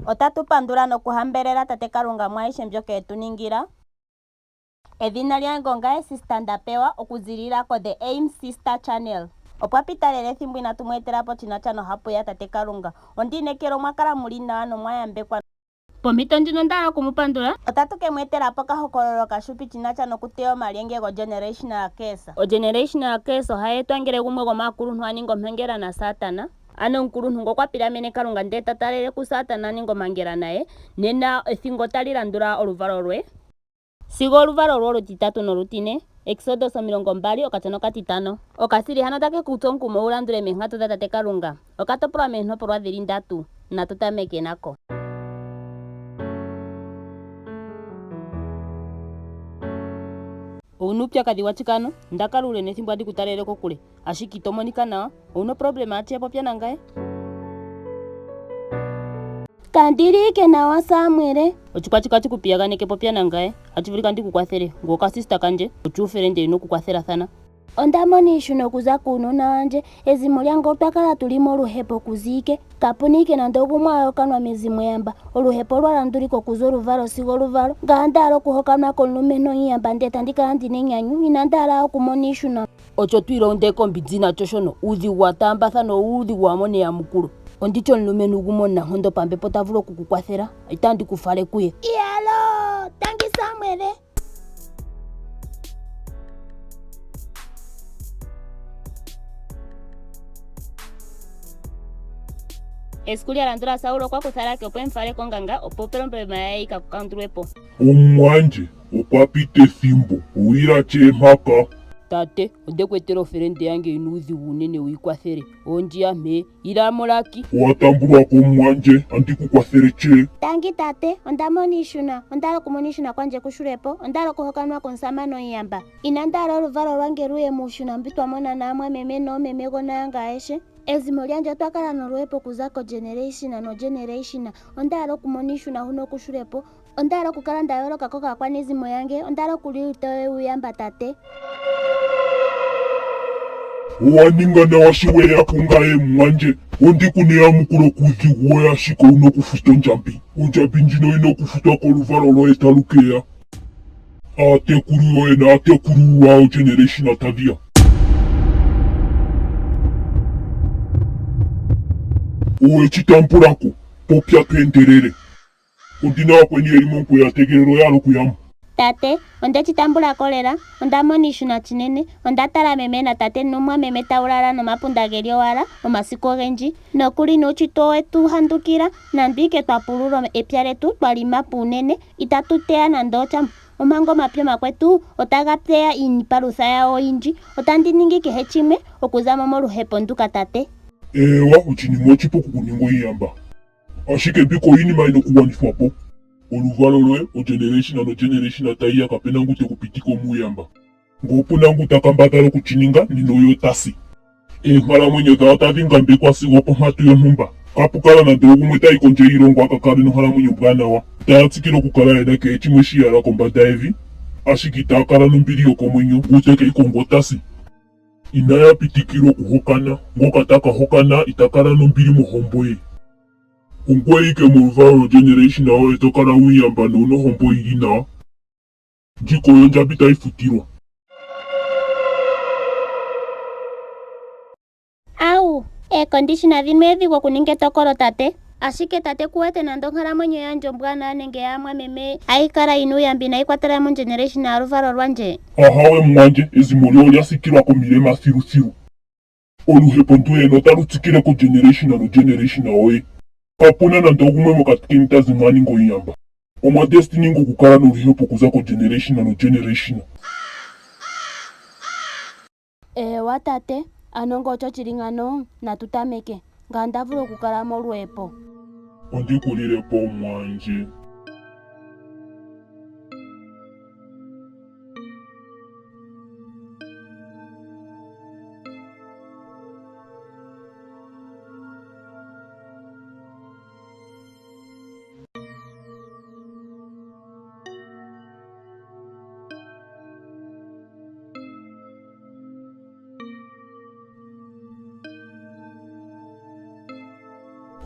Otatu pandula nokuhambelela Tate Kalunga mwaayihe mbyoka e tu ningila. Edhina lyange ongaye Sister Ndapewa okuzilila ko The Aim Sister Channel. Opwa pita lela ethimbo inatu mu etela po shinacha nohapu yaTate Kalunga. Ondi inekela omwa kala muli nawa nomwa yambekwa. Pompito ndjino onda hala oku mu pandula. Otatu ke mu etela po okahokololo okashupi shi na sha nokuteya omalyenge goGenerational Curse. OGenerational Curse ohayi etwa ngele gumwe gwomaakuluntu a ninga ompangela naSatana. Ano omukuluntu ngoka okwa pilamene Kalunga ndele ta talele kuSatana a ninge ompangela naye, nena ethingo otali landula oluvalo lwe. Sigo oluvalo lwe olutitatu nolutine. Eksodus 20 okatya okatitano. Okasili hano otake ku tsu omukumo wu landule meenkatu dha Tate Kalunga. Oka topolwa meentopolwa dhi li ndatu. Natu tameke nako. Owu na uupyakadhi wa chike ano? Nda kala uule nethimbo andi ku talele kokule, ashike ito monika nawa. Owu na oproblema ya chike? Popya nangaye. Kandi li ike nawa Samuel. Ochikwati kachi ku piyaganeke popya nangaye. Hachi vulika ndi ku kwathele. Ngoye okasista kandje. Ochuufelende yina okukwathelathana. Onda mona iishuna okuza kuunona wandje. Ezimo lyange otwa kala tu li moluhepo okuza ike. Kapu na ike nando ogumwe a hokanwa mezimo eyamba. Oluhepo olwa landulika okuza oluvalo sigo oluvalo. Ngame onda hala okuhokanwa komulumentu omuyamba ndele tandi kala ndi na enyanyu. Inandi hala okumona iishuna. Ocho tu ilonde kombinzi nacho shono, uudhigu wa taambathana owo uudhigu wa mona eyamukulo. Ondi tye omulumentu gumwe omunankondo pambepo ta vulu oku ku kwathela, itandi ku fale kuye. Iyaloo! Tangi Samuel! Esiku lya landula Saul okwa kutha Lake opo e mu fale konganga opo oproblema yaye yi ka kandulwe po. Omumwandje, opwa pita ethimbo, owi ila tye mpaka. Tate, onde ku etela ofelende yange yi na uudhigu uunene wu yi kwathele. Oondjiya mpee. Ila mo Lucky. Owa tambulwa ko omumwandje, andi ku kwathele tye. Tangi tate, onda mona iishuna. Onda hala okumona iishuna kwandje ku shule po. Onda hala okuhokanwa komusamane omuyamba. Inandi hala oluvalo lwange lu ye muushuna mbi twa mona naamwameme noomemegona yange ayeshe. Ezimo lyandje otwa kala noluhepo okuza kogeneration nogeneration. Onda hala okumona iishuna huno ku shule po. Onda hala okukala nda yooloka ko kaakwanezimo yange. Onda hala okulya uutoye wuuyamba tate. Owa ninga nawa sho we ya kungaye mumwandje. Ondi ku na eyamukulo kuudhigu woye ashike owu na okufuta ondjambi. Ondjambi ndjino oyi na okufutwa koluvalo lwoye talu ke ya. Aatekulu yoye naatekulululwa yogeneration tadhi ya. Owe shi tambula ko? Popya to endelele. Ondi na yakweni ye li momukweyo ya tegelela oya hala okuya mo. Tate, onde chi tambula ko lela. Onda mona iishuna chinene. Onda tala meme natate nuumwameme tau lala nomapunda ge li owala omasiku ogendji. Nokuli nuushitwe owe tu handukila. Nando ike twa pulula epya letu twa lima po unene, itatu teya nando osha. Omanga omapya omakwetu otaga teya iipalutha yawo oyindji. Otandi ningi kehe chimwe okuza mo moluhepo nduka tate. Eewa, oshinima oshipu okukuninga omuyamba. Ashike mbika oinima yina okugwanithwa po. Oluvalo lwoye, ogeneration nogeneration tayi ya kapena ngu teku pitika omuuyamba. Nge opuna ngu ta kambadhala oku shi ninga, nena oye ota si. Eenkalamwenyo dhawo otadhi ngambekwa sigo oponkatu yontumba. Kapu kala nando ogumwe tayi kondje yiilongo a ka kale nonkalamwenyo ombwanawa. Otaya tsikile okukala ye na kehe shimwe shi ya hala kombanda yevi, ashike itaya kala nombili yokomwenyo. Ngu teke yi kongo ota si. Inaya pitikilwa okuhokana. Ngoka ta ka hokana ita kala nombili mohombo ye. Ongoye ike moluvalo lwogeneration yoye to kala omuyamba nowu na ohombo yi li nawa. Ndjika oyo ondjambi tayi futilwa. Au! Eekondishina dhimwe eedhigu okuninga etokolo tate. Ashike tate ku wete nando onkalamwenyo yandje ombwanawa nenge yaamwameme ayi kala yina uuyamba inayi kwatela mo generation yaluvalo lwandje. Ahawe mumwandje, ezimo lyoye olya sikilwa komilema thiluthilu. Oluhepo ndu yena otalu tsikile ko generation no generation yoye. Kapuna nando ogumwe mokati keni ta zimo a ninga omuyamba. Omwa destininga okukala noluhepo okuza ko generation no generation. Eewa tate, ano nge ocho chili ngano, natu tameke. Nga onda vulu okukala molweepo. Ondi ku lile po omumwandje.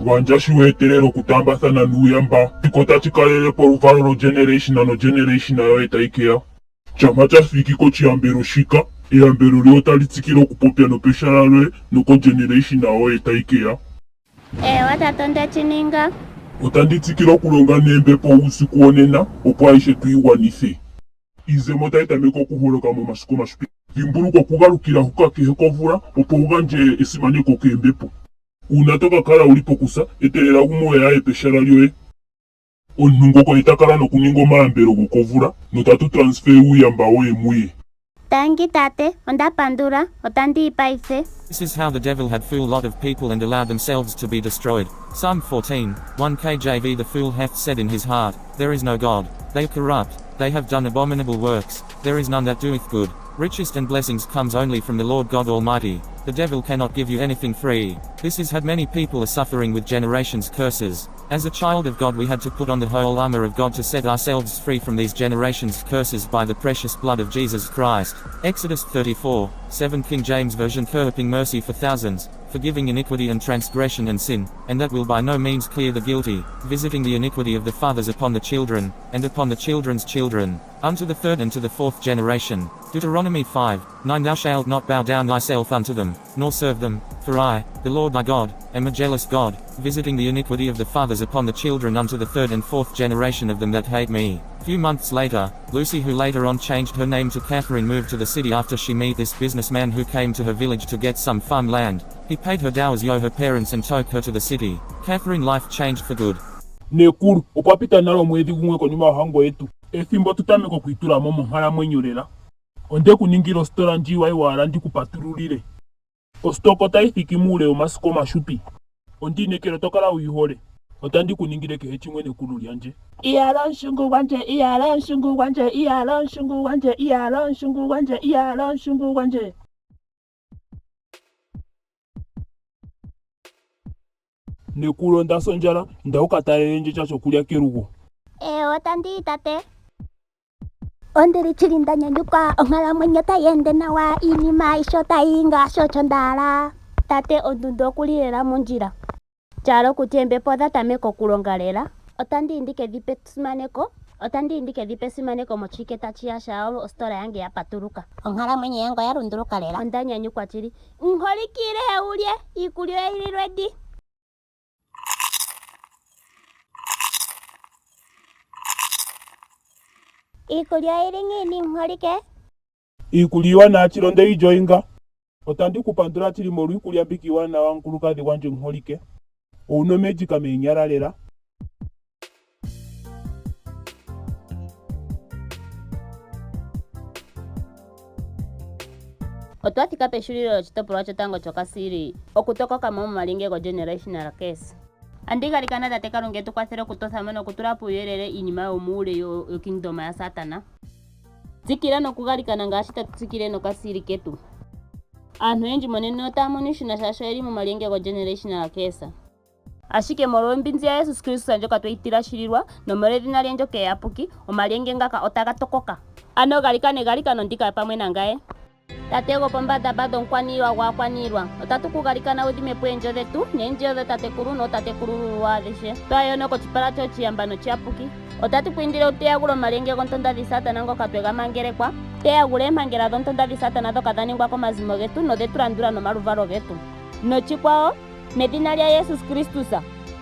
Gandja shi we etelela okutaambathana nuuyamba. Shika otashi kalele po oluvalo lwogeneration nogeneration yoye tayi ke ya. Shampa sha thiki koshiyambelo shika, eyambelo lyoye otali tsikile okupopya nopeshala lyoye nokogeneration yoye tayi ke ya. Eewa tate onde shi ninga. Otandi tsikile okulonga neembepo uusiku wonena opo ayihe tu yi gwanithe. Iizemo otayi tameke okuholoka momasiku omashupi. Dhimbulukwa okugalukila huka kehe komvula opo wu gandje esimaneko keembepo. Uuna to ka kala wu li pokusa, etelela gumwe oye a ye peshala lyoye. Omuntu ngoka oye ta kala nokuninga omayambelo gokomvula notatu transfer uuyamba woye muye. Tangi tate, onda pandula, otandi yi paife. This is how the devil had fooled lot of people and allowed themselves to be destroyed. Psalm 14, 1 KJV The fool hath said in his heart, There is no God. They are corrupt, they have done abominable works, there is none that doeth good. Richest and blessings comes only from the Lord God Almighty. The devil cannot give you anything free. This is had many people are suffering with generations curses. As a child of God we had to put on the whole armor of God to set ourselves free from these generations curses by the precious blood of Jesus Christ. Exodus 34, 7 King James Version Keeping mercy for thousands, forgiving iniquity and transgression and sin, and that will by no means clear the guilty, visiting the iniquity of the fathers upon the children, and upon the children's children, unto the third and to the fourth generation. Deuteronomy 5, 9 Thou shalt not bow down thyself unto them, nor serve them, for I, the Lord thy God, am a jealous God, visiting the iniquity of the fathers upon the children unto the third and fourth generation of them that hate me. Few months later, Lucy who later on changed her name to Catherine moved to the city after she met this businessman who came to her village to get some farmland. He paid her dowers yo her parents and took her to the city. Catherine life changed for good. Nekulu, opwa pita nale omwedhi gumwe konima yohango yetu. Ethimbo tu tameke okwiitula mo monkalamwenyo lela. Onde ku ningile ositola ndji wa yi wa hala ndi ku patululile. Ositoka otayi thiki muule womasiku omashupi. Ondi inekela oto kala wu yi hole. Otandi ku ningile kehe shimwe nekulu lyandje. Iyala omushungu gwandje, iyala omushungu gwandje, iyala omushungu gwandje, iyala omushungu gwandje, iyala omushungu gwandje. Nekulu onda sa ondjala, inda wu ka talele ndje sha shokulya kelugo. Eewa otandi yi tate. Ondili chili nda nyanyukwa, onkalamwenyo tayi ende nawa, iinima ayihe otayi yi ngaashi osho nda hala. Tate, ondunda okuli lela mondjila. Tyala okutya oombepo odha tameka okulonga lela. Otandi yi ndi ke dhi pe esimaneko. Otandi yi ndi ke dhi pe esimaneko moshike tashi ya shaa ositola yange ya patuluka. Onkalamwenyo yange oya lunduluka lela. Onda nyanyukwa shili. Nholikile wulye, iikulya oyili ready. Iikulya oyili ngiini nholike? Iikulya iiwanawa shili onde yi joinga. Otandi ku pandula shili molwa iikulya mbika iiwanawa mukulukadhi gwandje omuholike. Owuna omagic meenyala lela. Otwa thika peshulilo lyoshitopolwa shotango shokasiri okutokoka mo momalyenge goGenerational Curse. Andi galikana Tate Kalunga e tu kwathele okutotha mo nokutula puuyelele iinima yomuule yokingdom yaSatana. Tsikila nokugalikana ngaashi tatu tsikile nokasiri ketu. Aantu oyendji monena otaya mono iihuna shaashi oyeli momalyenge goGenerational Curse. Ashike molwombinzi yaJesus Kristus ndjoka tweyi tilashililwa, nomolwedhina lye ndyoka eyapuki, omalyenge ngaka otaga tokoka. Ano galikana egalikano ndika pamwe nangaye. Tate gwopombandambanda, omukwaniilwa gwaakwaniilwa, otatu ku galikana wu dhime po oondjo dhetu neendjo dhootatekulu nootatekulululwa adhihe. Twa yono koshipala shoye oshiyamba noshiyapuki. Otatu ku indile wu teyagule omalyenge gomutondi Satana ngoka twe ga mangelekwa. Teyagula oompangela dhomutondi Satana ndhoka dha ningwa komazimo getu nodhe tu landula nomaluvalo getu. Noshikwawo, medhina lyaJesus Kristus,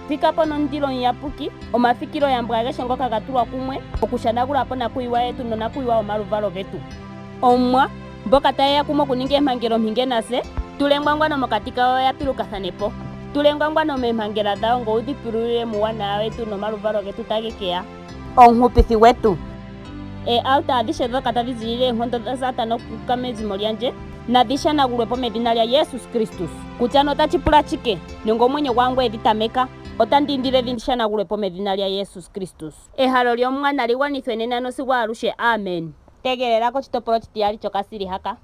fika po nomundilo omuyapuki omafikiloyambo agehe ngoka ga tulwa kumwe okushanagula po onakuyiwa yetu nonakuyiwa yomaluvalo getu. Omuwa, mboka taye ya kumwe okuninga eempangela ompinge natse, tula engwangwano mokati kawo ya pilukathane po. Tula engwangwano meempangela dhawo ngoye u dhi pilulile muuwanawa wetu nomaluvalo getu tage ke ya. Omuhupithi gwetu. Eealta adhihe ndhoka tadhi ziilile oonkondo dhaSatana okuuka mezimo lyandje, nadhi shanagulwe po medhina lyaJesus Kristus. Kutya nee otashi pula shike, nenge omwenyo gwaangu e dhi tameka, otandi indile dhi shanagulwe po medhina lyaJesus Kristus. Ehalo lyOmuwa nali gwanithwe nena nosigo aluhe. Amen. Tegelela koshitopolwa oshitiyali shokasili haka.